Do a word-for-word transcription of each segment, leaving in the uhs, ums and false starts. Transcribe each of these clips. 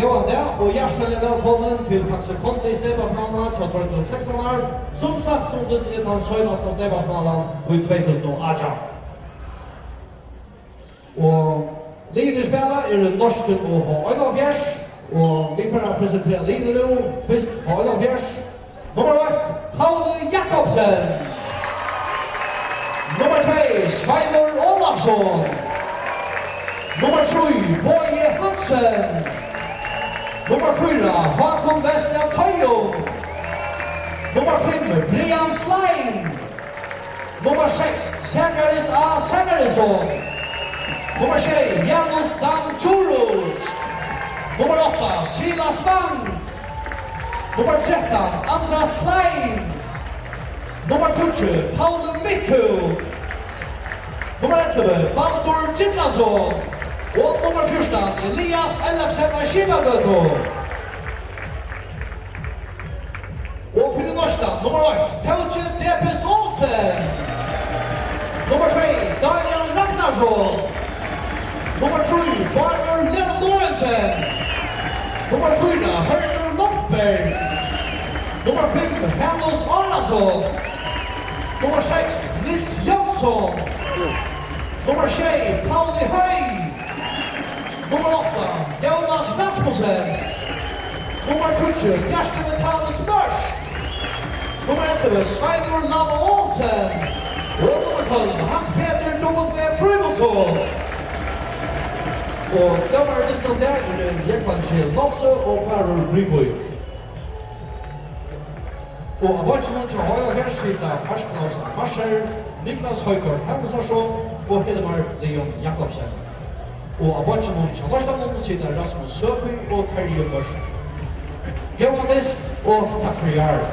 Góðan dag og hjartaliga vælkomin til Faxe Kondi steypafinaluna hjá trettan og sekstan ár. Sum sagt, sum tað er tann seinasta steypafinaluna í tvey túsund og átjan. Og liðini spæla eru Norsken og H einoghálvfjerðs, og vit fara at presentera liðini nú. Fyrst H einoghálvfjerðs. Nummar eitt, Pauli Jakobsen. Nummar tvey, Sveinur Ólavsson. Nummar trý, Bogi Hansen. Nummar fýra, Hákon West av Teigum. Nummar fimm, Brian Slein. Nummar seks, Zakaris A. Zakarisson. Nummar sjey, Janus Dan Djurhuus. Nummar átta, Silas Wang. Nummar trettan, Andras Klein. Nummar tíggju, Pauli Mikko. Nummar ellivu, Baldur Gylfason. Og nummar fjúrtan, Elias Ellefsen av Skipagøtu. Og fyri Neistan, nummar eitt, Tóki Debes Olsen. Nummar tvey, Daniel Ragnarsson. Nummar trý, Bárður Leon Lorentzen. Nummar fýra, Hørður Lundberg. Nummar fimm, Hanus Árnason. Nummar seks, Nils Jónsson. Nummar sjey, Pauli Høy. Nummar átta, Jónas Rasmussen. Nummar tíggju, Bjarki Vitalis Mørk. Nummar ellivu, Sveinur Lava Olsen. Og nummar tólv, Hans Petur W. Frímundsson. Og dómarar í dystinum í dag eru Jógvan G. Nolsøe og Bárður Brimvík. Og á beinkinum hjá H einoghálvfjerðs sita Mark Clausen Marshall, Niklas Højgaard Hermannsson og Hilmar Leon Jakobsen. Og á beinkinum hjá Neistanum sita Rasmus Søby og Terji Børresen. Góðan dyst og takk fyri í ár.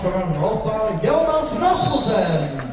Nummer åtta, Jonas Rasmussen.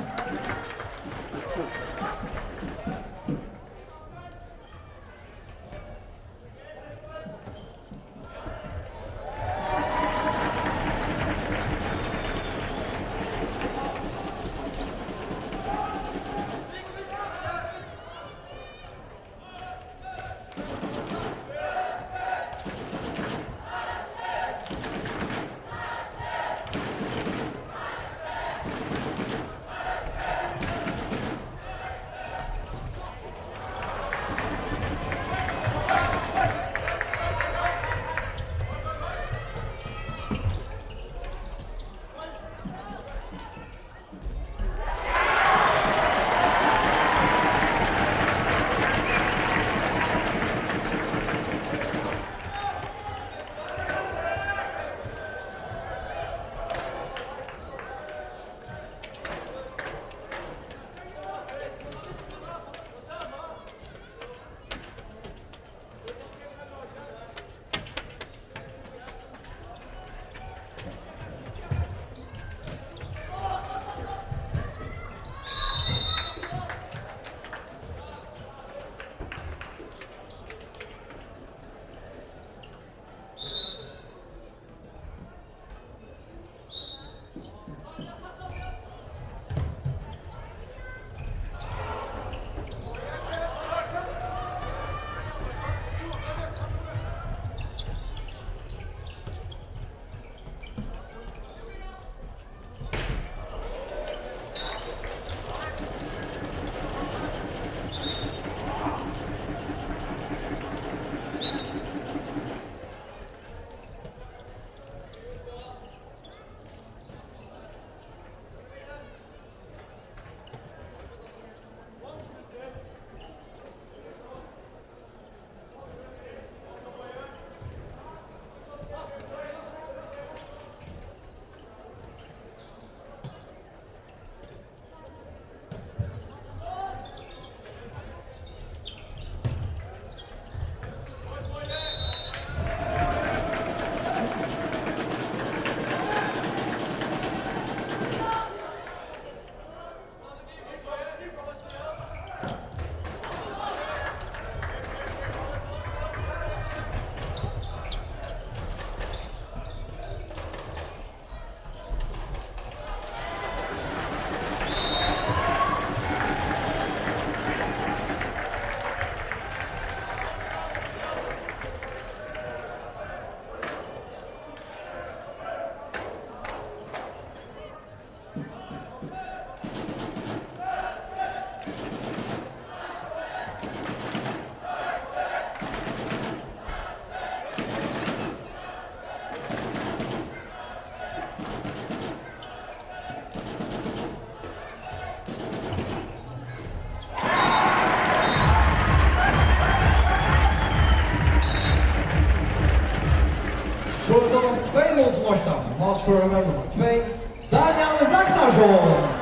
So er staðan tvey null til Neistan. Málskorari nummar tvey, Daniel Ragnarsson.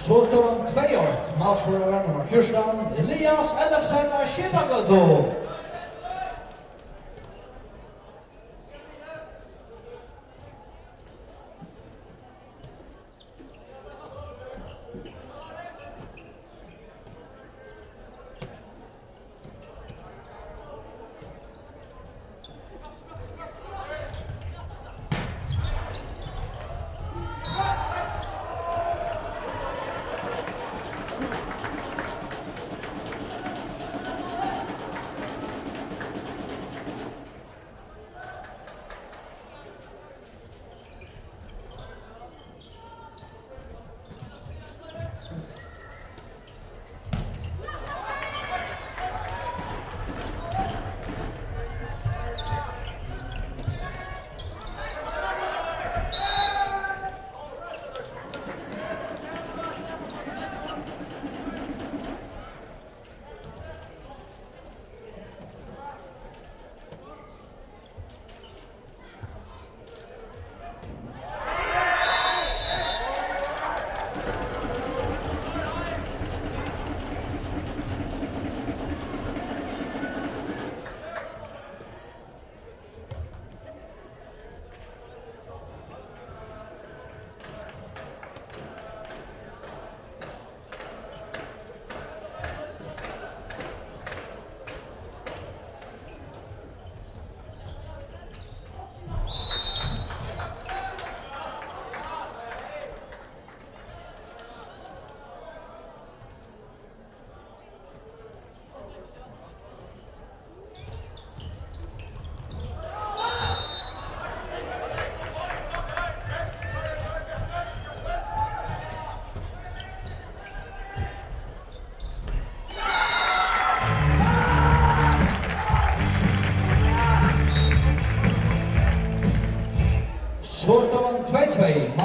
So stóð hann tvey eitt. Málskorari nummar fjúrtan, Elias Ellefsen av Skipagøtu.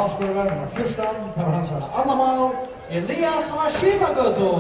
Málskorar nummar fjúrtan, tað var hansara annað mál. Elias á Skipagøtu.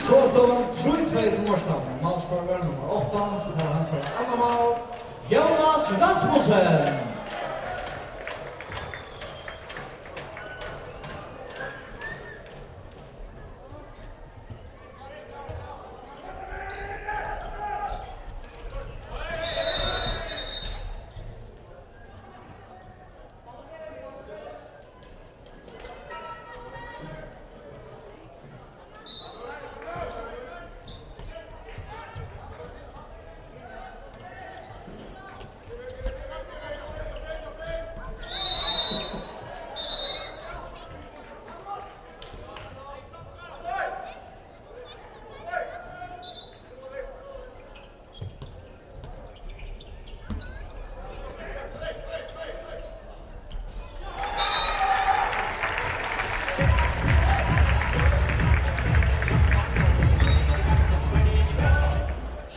So stóð hann trý tvey til Norðsdal. Málskorar var nummar átta, tað var hansara annað mál, Jónas Rasmussen.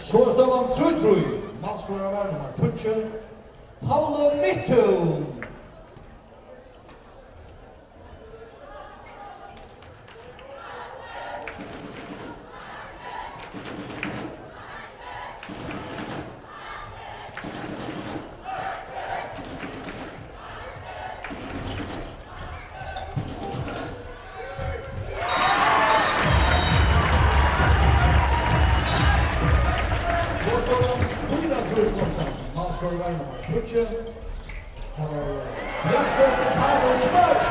So er støðan trý trý. Málskorar var nummar tíggju, Pauli Midttún. So stóð hann fýra trý til Norðsdal. Málskorar var nummar tíggju. Tað var Bjarki Karlsberg.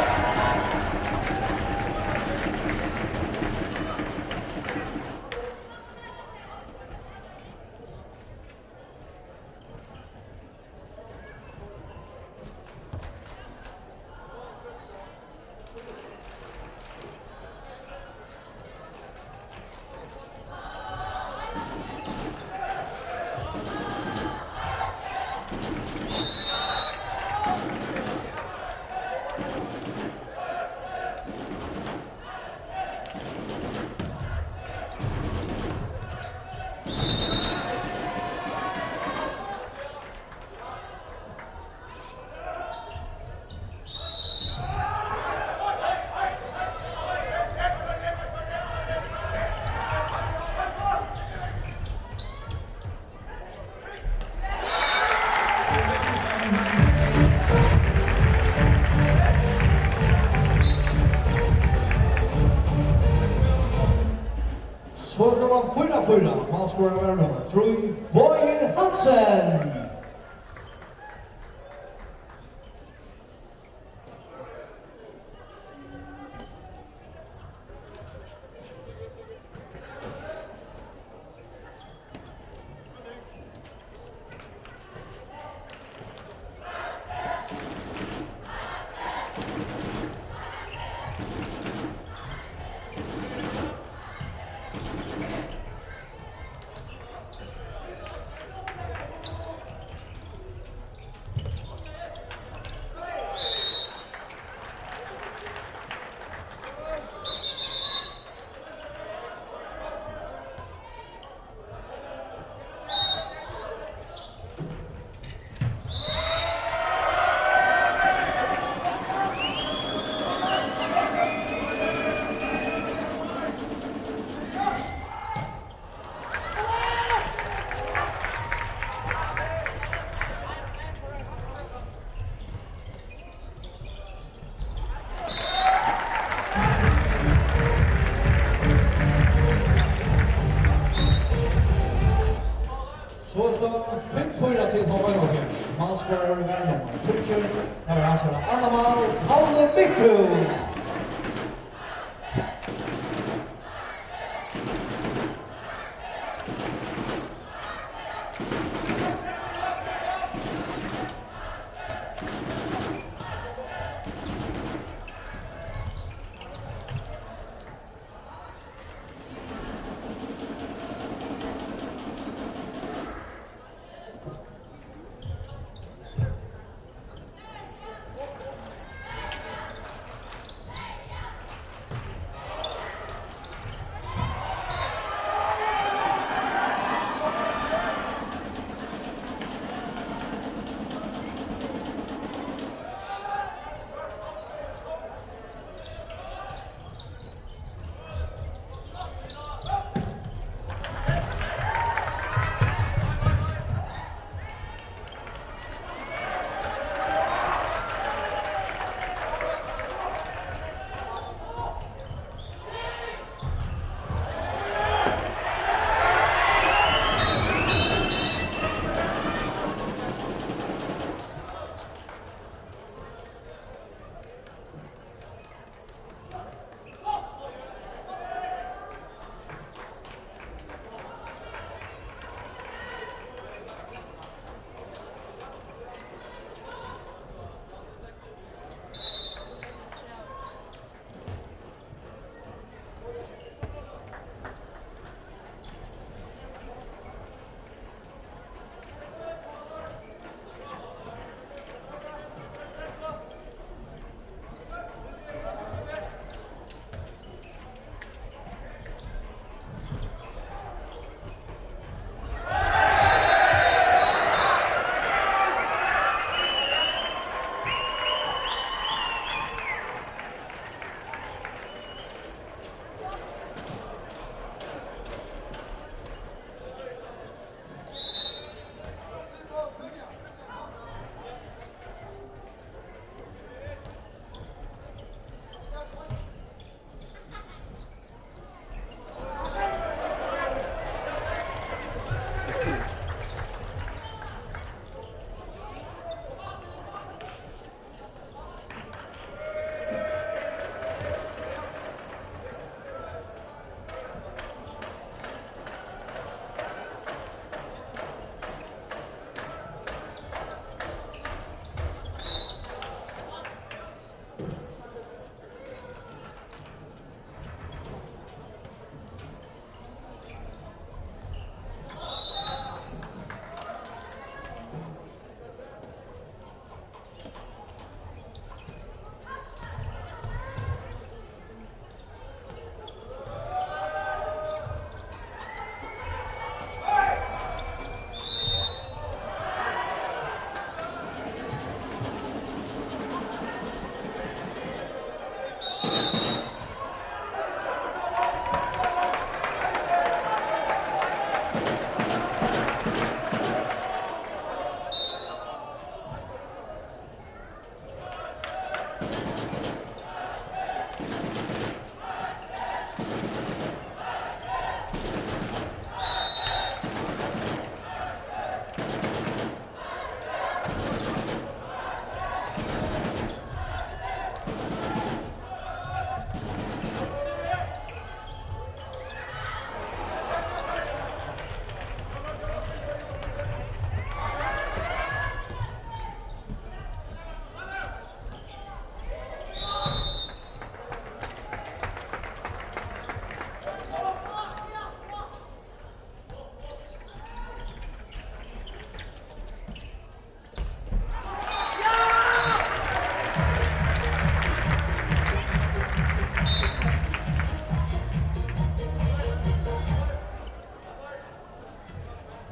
So stóð hann fýra fýra. Málskorar var nummar trý, Bogi Hansen. So er støðan fimm fýra til H V einogfýrs. Málskorari var nummar tíggju. Tað var hansara annað mál, Pauli Mikkel.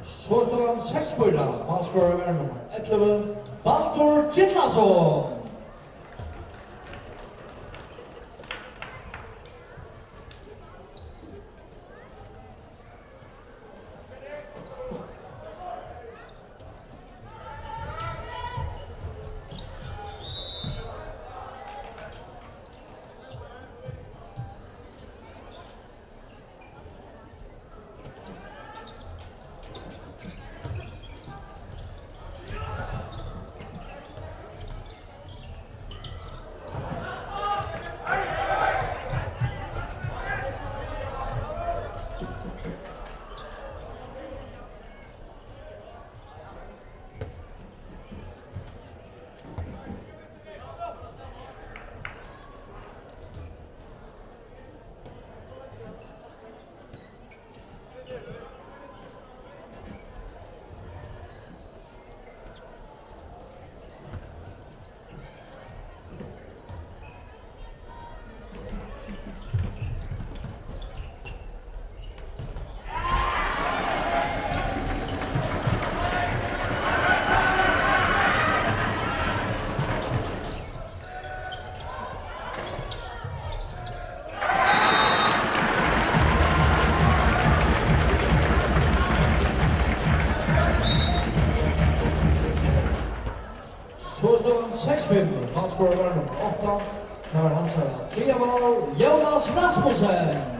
So stóð hann seks fýra, málskorari var nummar ellivu, Baldur Gylfason. Seks fimm, málskorari var nummar átta. Tað var hansara triðja mál, Jónas Rasmussen.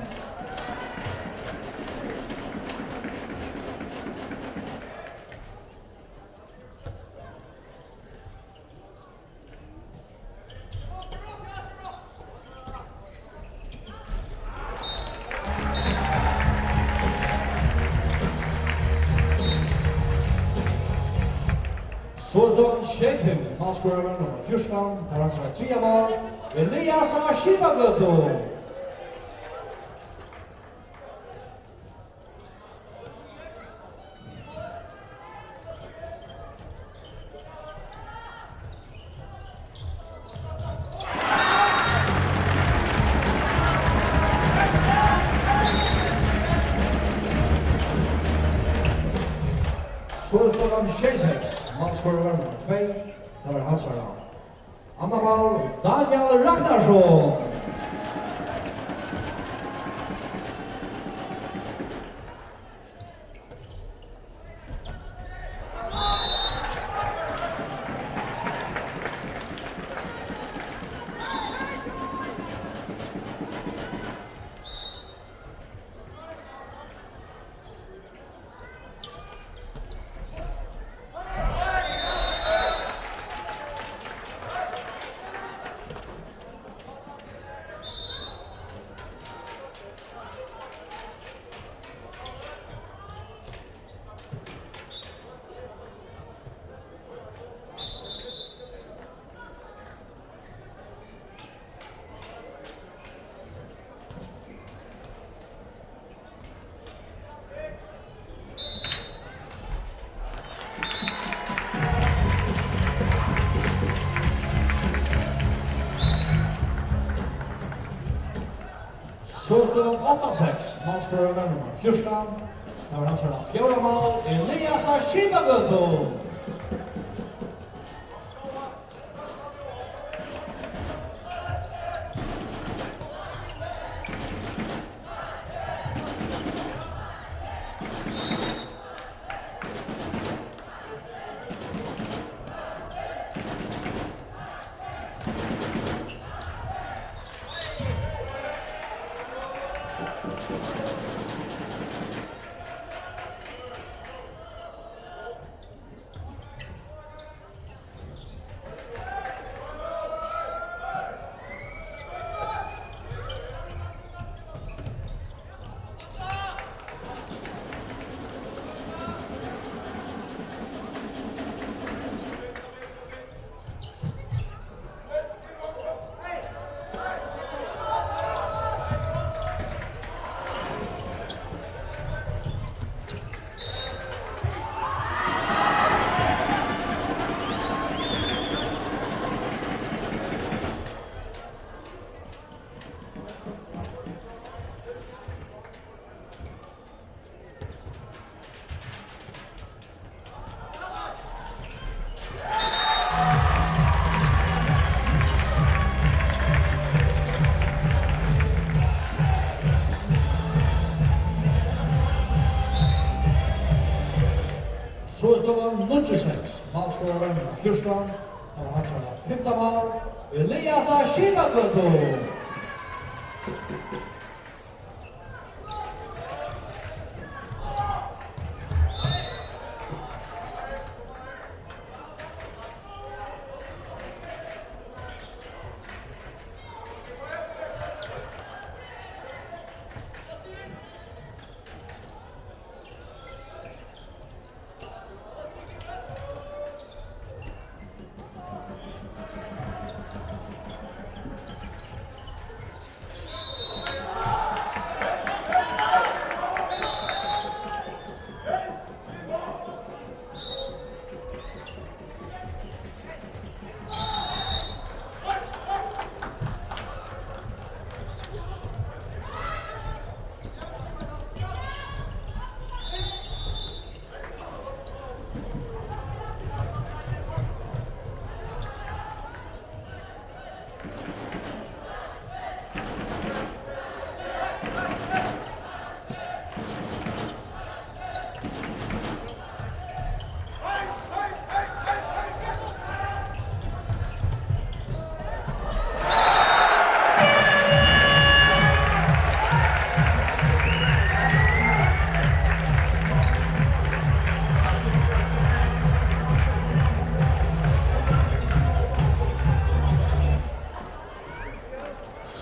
So er støðan sjey fimm, málskorari var nummar fjúrtan, tað var hansara triðja mál, Elias á Skipagøtu. So er støðan sjey seks. Málskorari var nummar tvey. Tað var hansara annað mál, Daniel Ragnarsson. So er støðan átta seks. Málskorari var nummar fjúrtan. Tað var hansara fjórða mál, Elias á Skipagøtu. So er støðan níggju seks. Málskorari var fjúrtan. Tað var hansara fimta mál, Elias á Skipagøtu.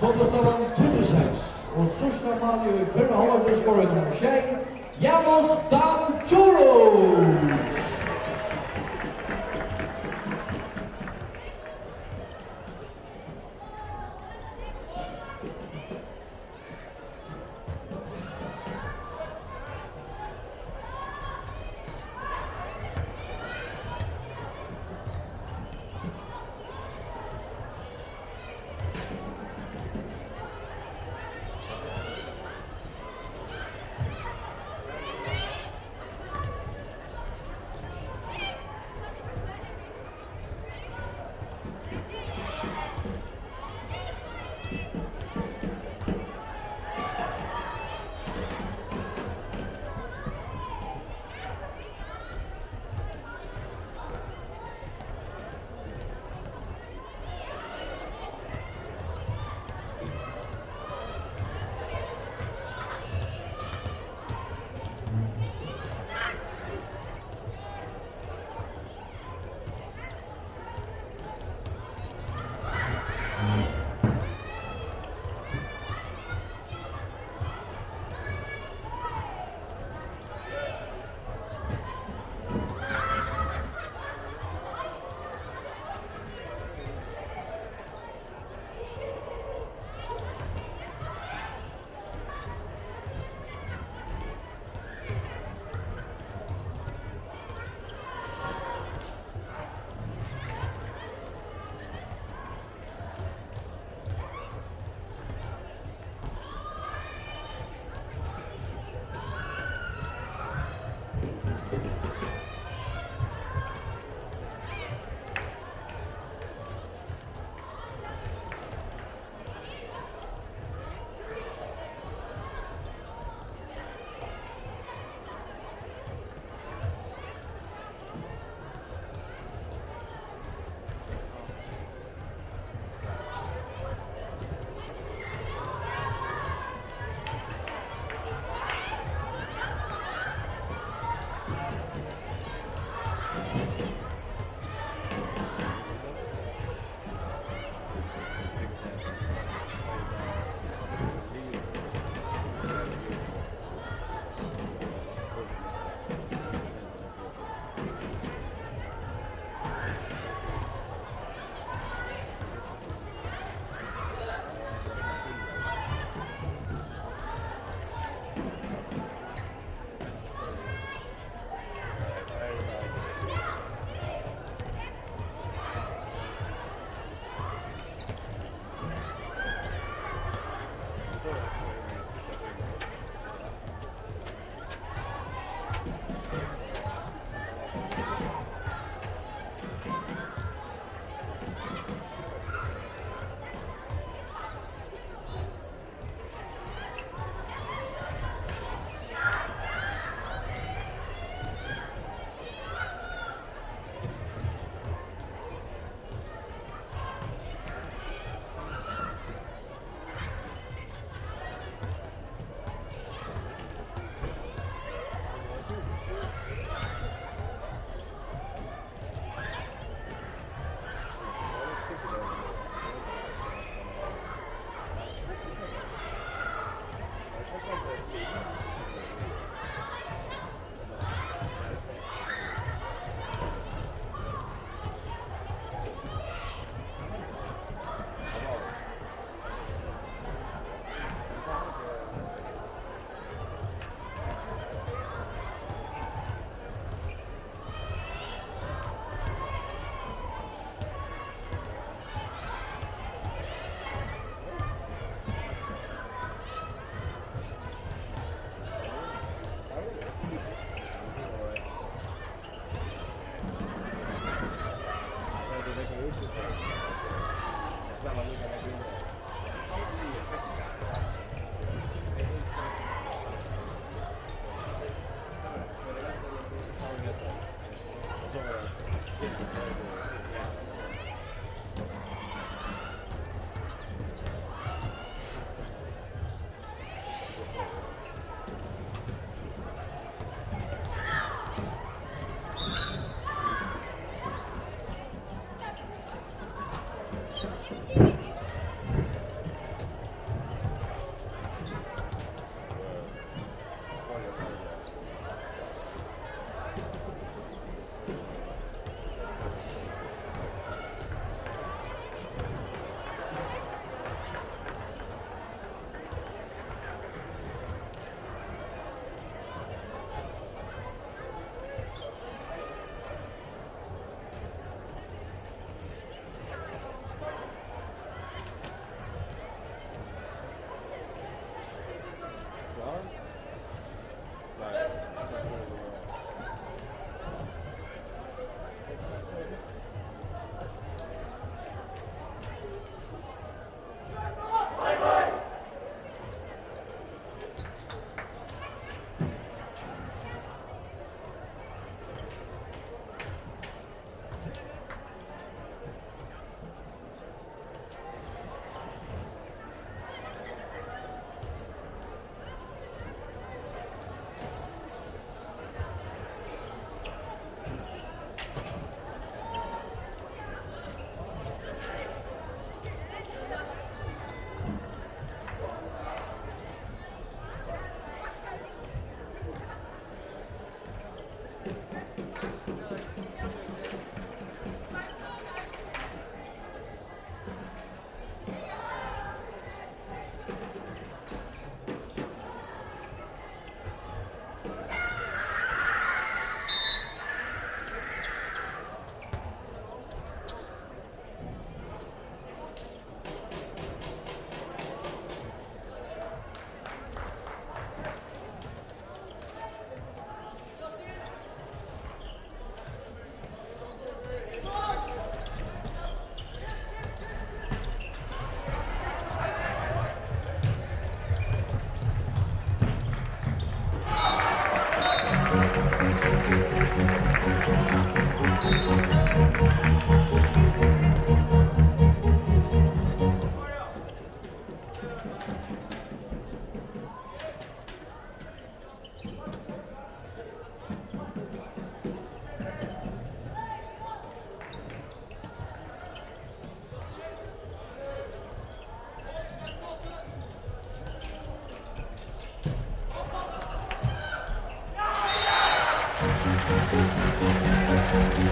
Sundhússtøðan tíggju seks, og síðsta málið í fyrra hálvleiki skoraði nummar sjey, Janus Dam Djurhuus.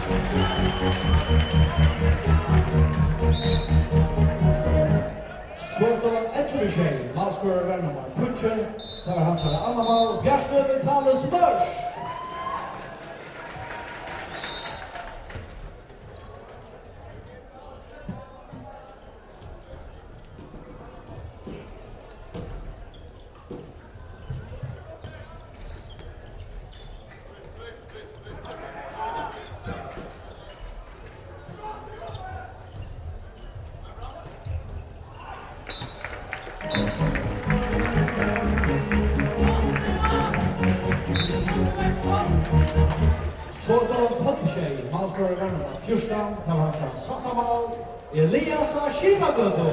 So stóð hann ellivu sjey, málskorari var nummar tíggju, tað var hansara annað mál, Bjartur Vitalis Mørch. So stóð hann tólv sjey, málskorari var nummar fjúrtan, tað var hansara sætta mál, Elias á Skipagøtu.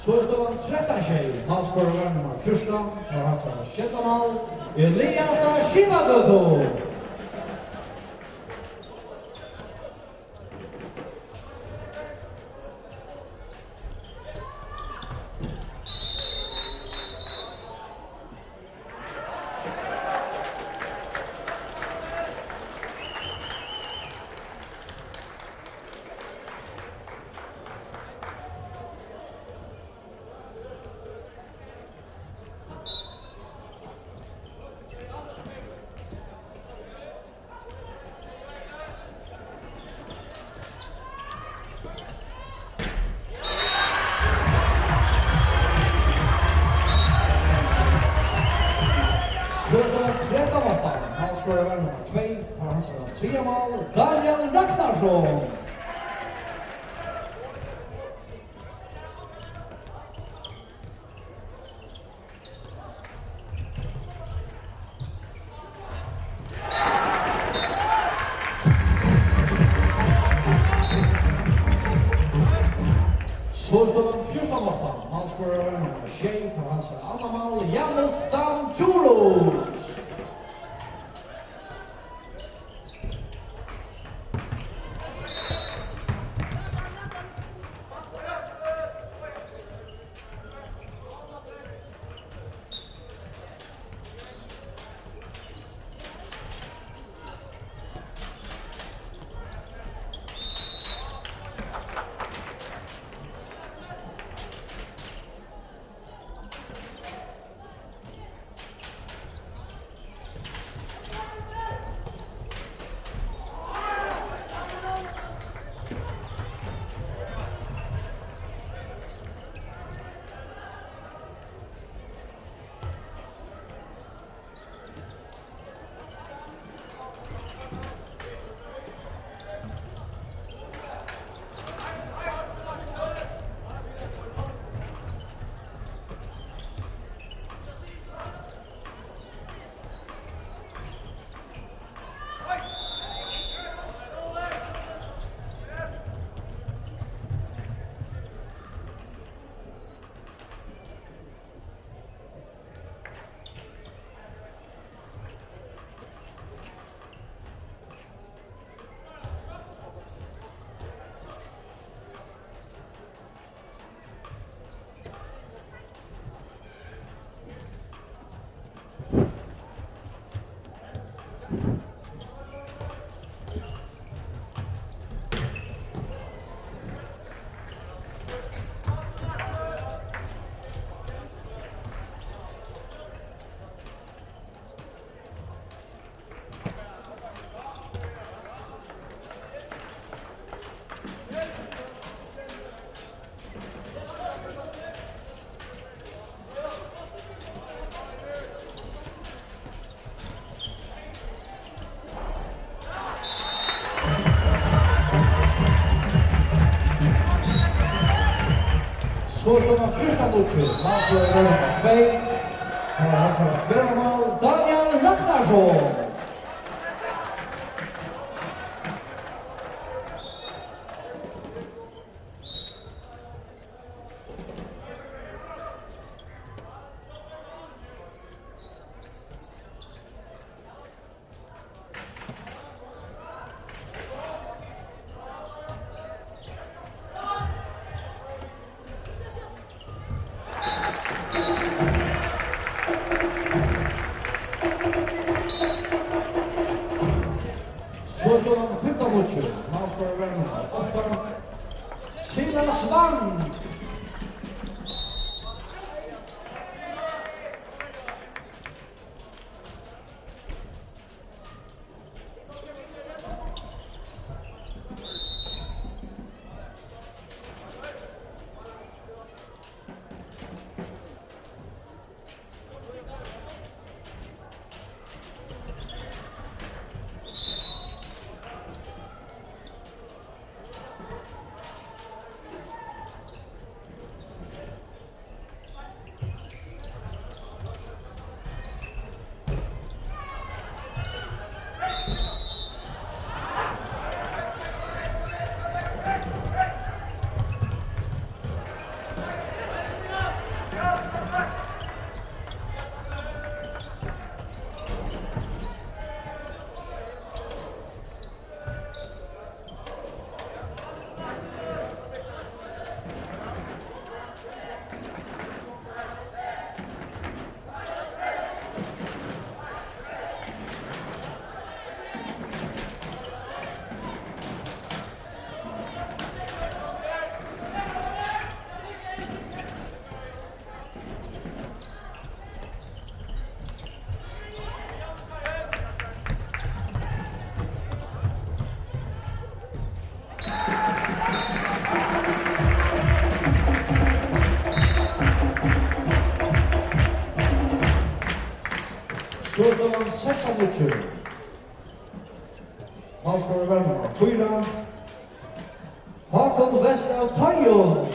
So stóð hann trettan sjey, málskorari var nummar fjúrtan, tað var hansara sjeynda mál, Elias á Skipagøtu. Sløsdal trettan átta. Málskorari var nummar tvey, tað var hansara triðja mál, Daniel Ragnarsson. So stóð hann fjúrtan átta. Málskorari var nummar sjey, tað var hansara annað mál, Janus Dan Djurhuus. Stóran fjúrtan níggju, málsligur nummar tvey. Tað var hansara fjórða mál, Daniel Ragnarsson. So stóð hann fimtan níggju. Málsligur var nummar átta, Silas Wang. So stóð hann sekstan níggju. Málsligur var nummar fýra, Hákon West av Teigum.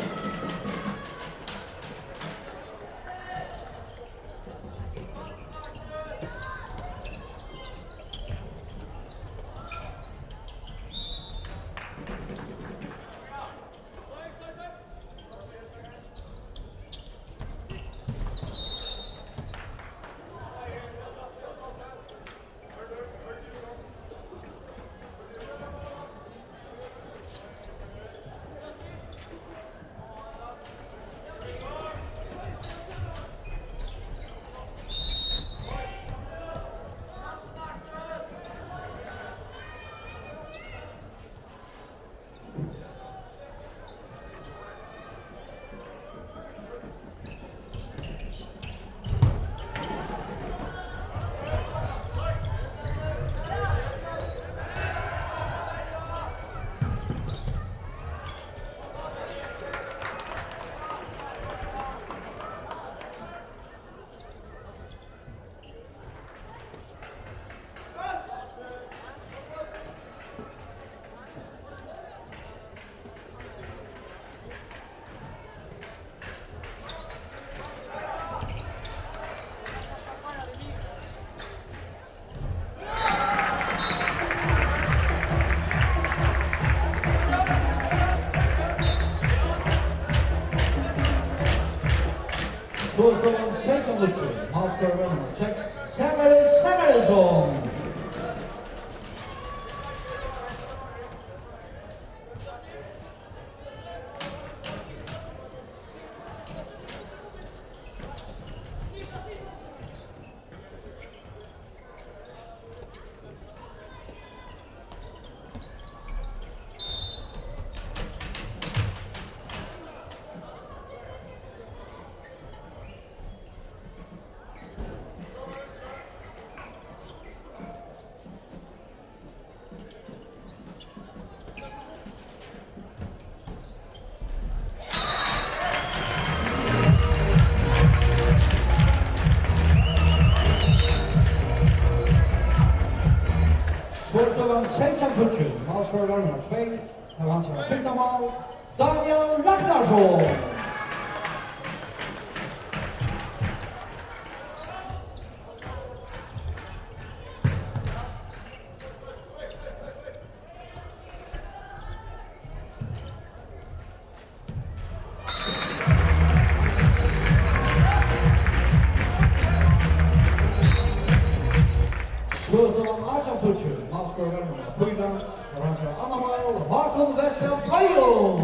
So stóð hann seks og níggju. Málsligur var nummar seks, Sævari Sævarsson. So stóð hann seytjan tíggju. Málsligur var nummar tvey. Tað var hansara fimta mál. Daniel Ragnarsson. Átjan tíggju, málskorið var nummar fýra, og hann sær annað mál, Hákon Westall Tøyum.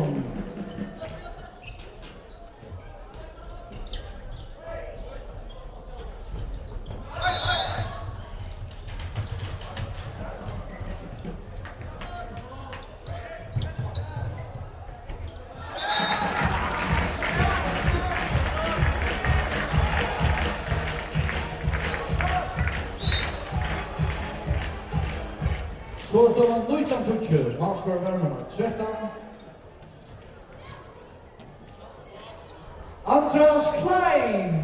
So stóð hann nítjan tíggju, málskorið var nummar trettan. Andreas Klein.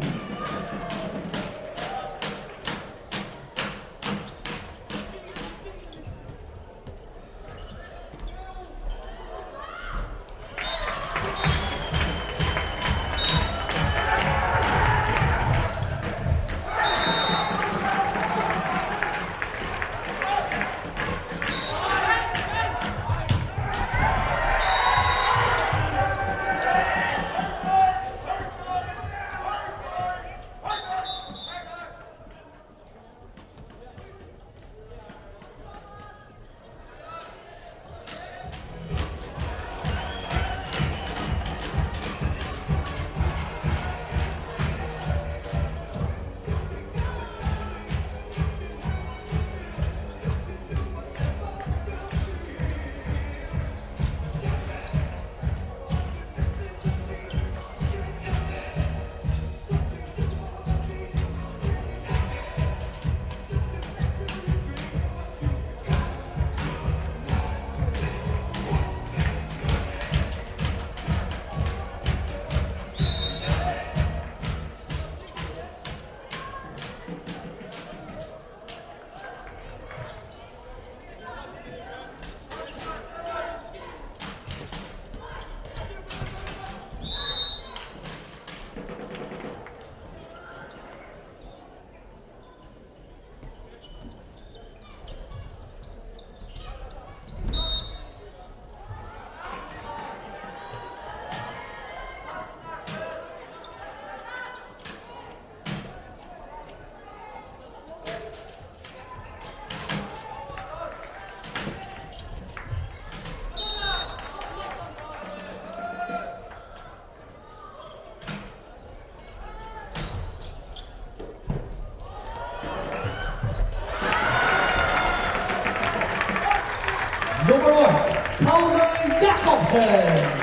Nummar eitt, Pauli Jakobsen.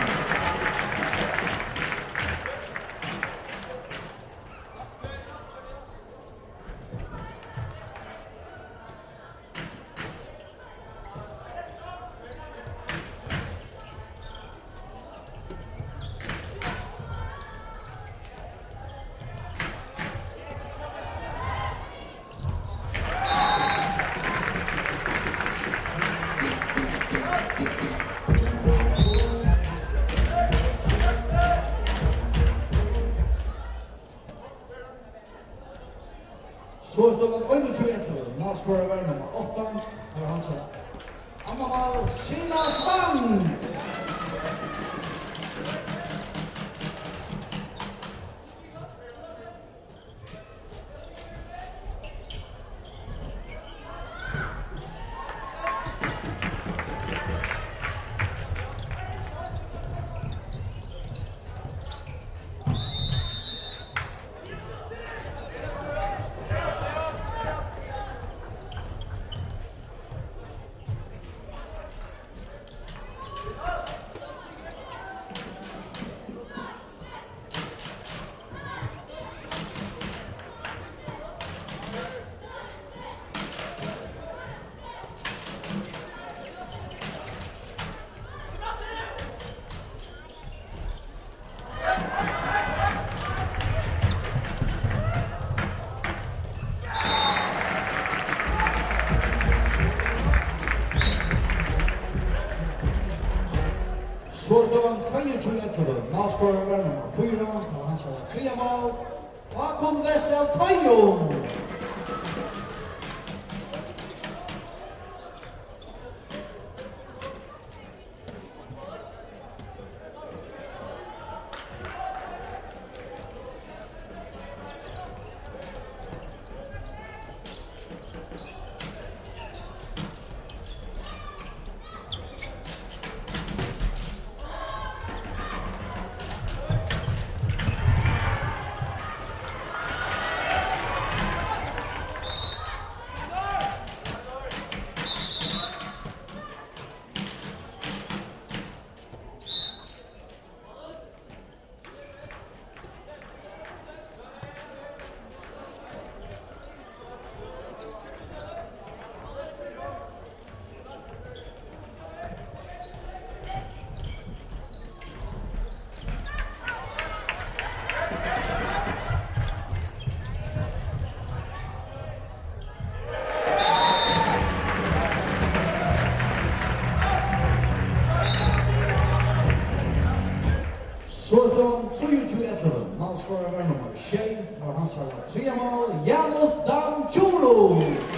So er støðan einogtjúgu ellivu. Málskorari var nummar átta, har hann sá annað mál, Silas Bang. So er støðan tveyogtjúgu ellivu. Málskorari var nummar fýra, og hann sá triðja mál. Hákon Westall Tøyum. Skorar nummar sjey, og hansara triðja mál, Janus Danjulus.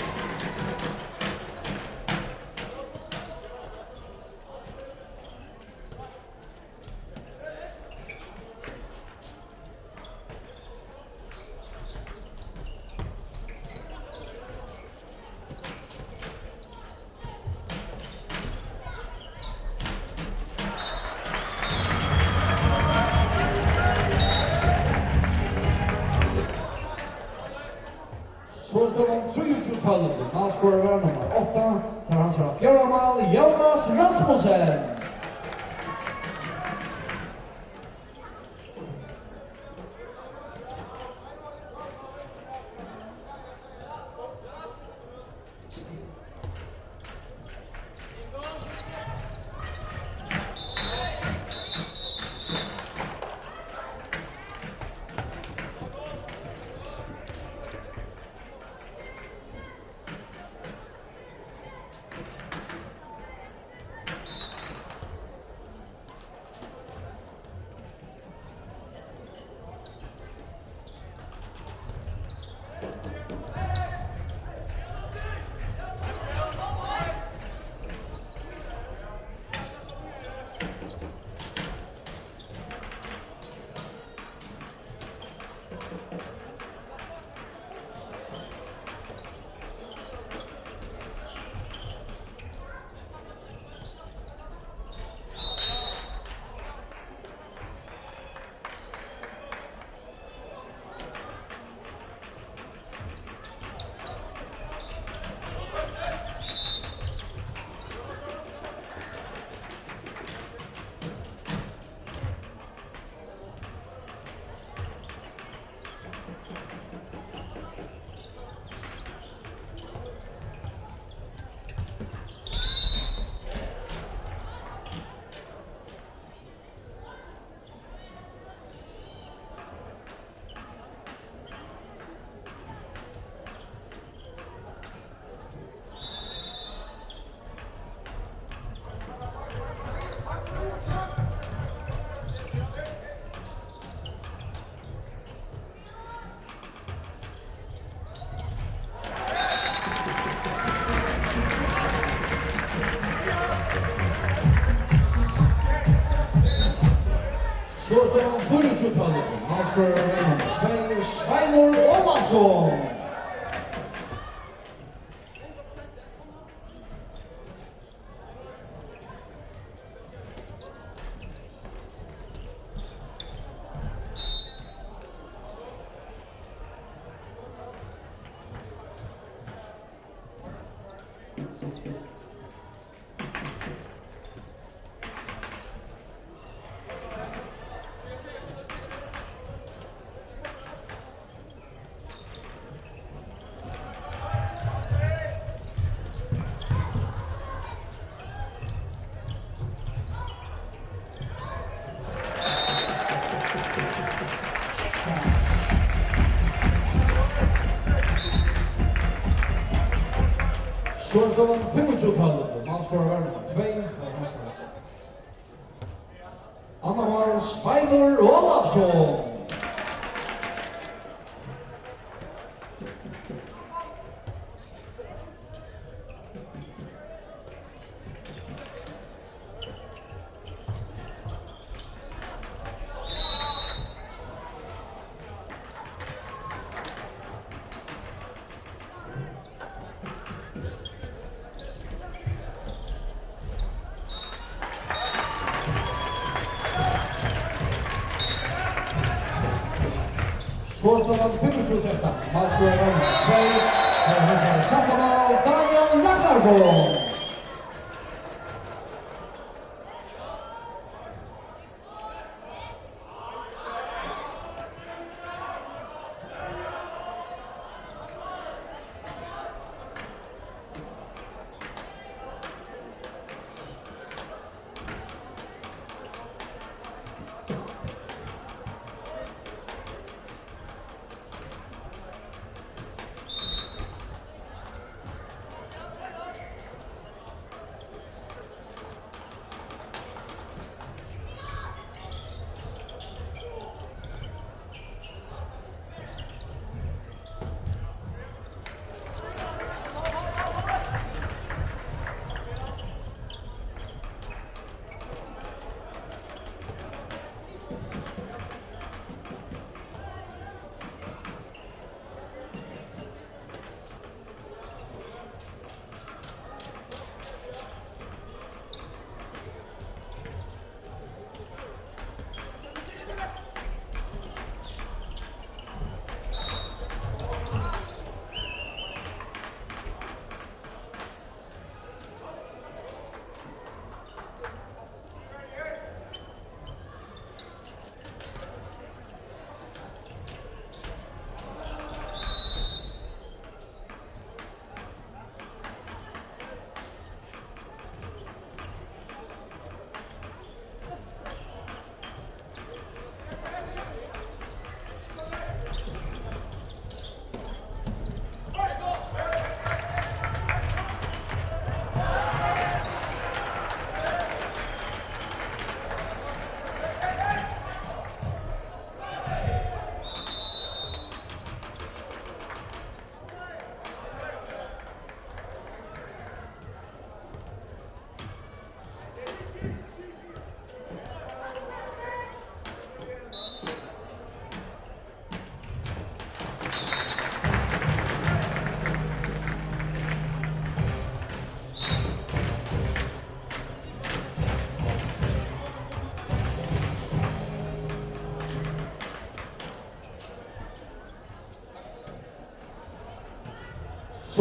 So er støðan trýogtjúgu tólv. Málskorari var nummar átta. Tað er hansara fjórða mál, Jónas Rasmussen. So er støðan fýraogtjúgu tólv. Málskorari er nummar tvey, Sveinur Ólavsson. So er støðan fimmogtjúgu tólv. Málskorari var nummar tvey, Hans Anna Mars Beinur Ólafsson. So er støðan fimmogtjúgu trettan. Málskorari tvey, tað er hansara sætta mál, Daniel Ragnarsson.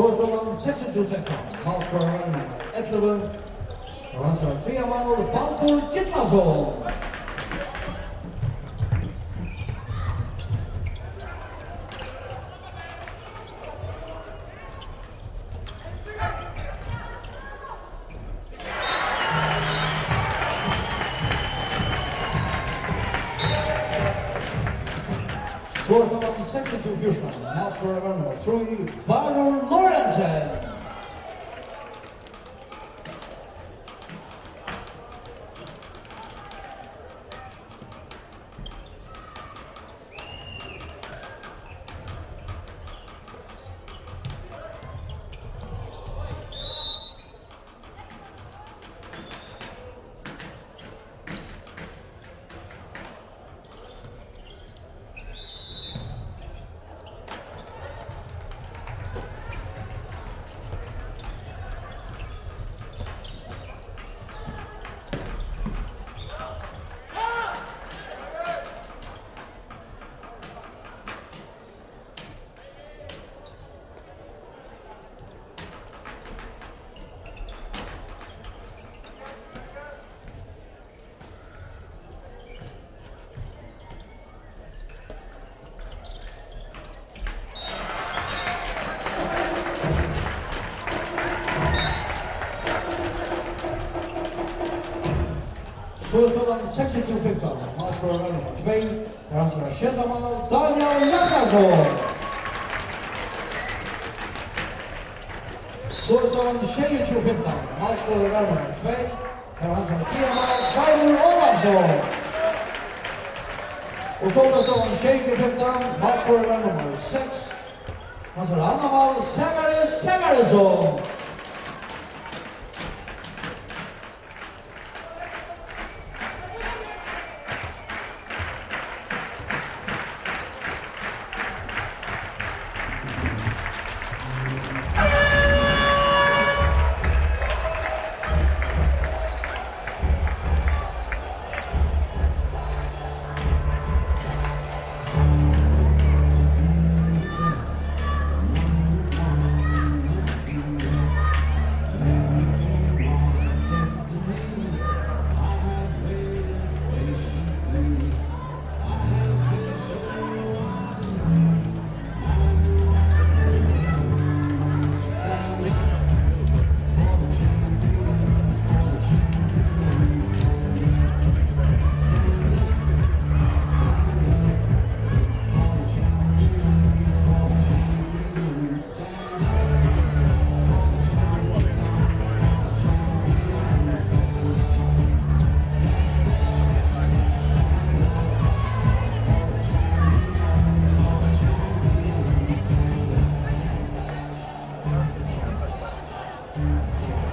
Stovnan seksogtjúgu trettan, málskorarin nummar ellivu, og hansara triðja mál, Baldur Gitlason. So er støðan seksogtjúgu fjúrtan. Málskorarin var nummar trý, Bárður Lorentzen. So er støðan seksogtjúgu fimtan. Málskorarin nummar tvey. Tað er hansara sjeynda mál, Daniel Jakobsson. So er støðan sjeyogtjúgu fimtan. Málskorarin nummar tvey. Tað er hansara triðja mál, Sveinur Ólavsson. Og so er støðan sjeyogtjúgu fimtan. Málskorarin nummar seks. Hansara annað mál, Zacharias Zachariasson.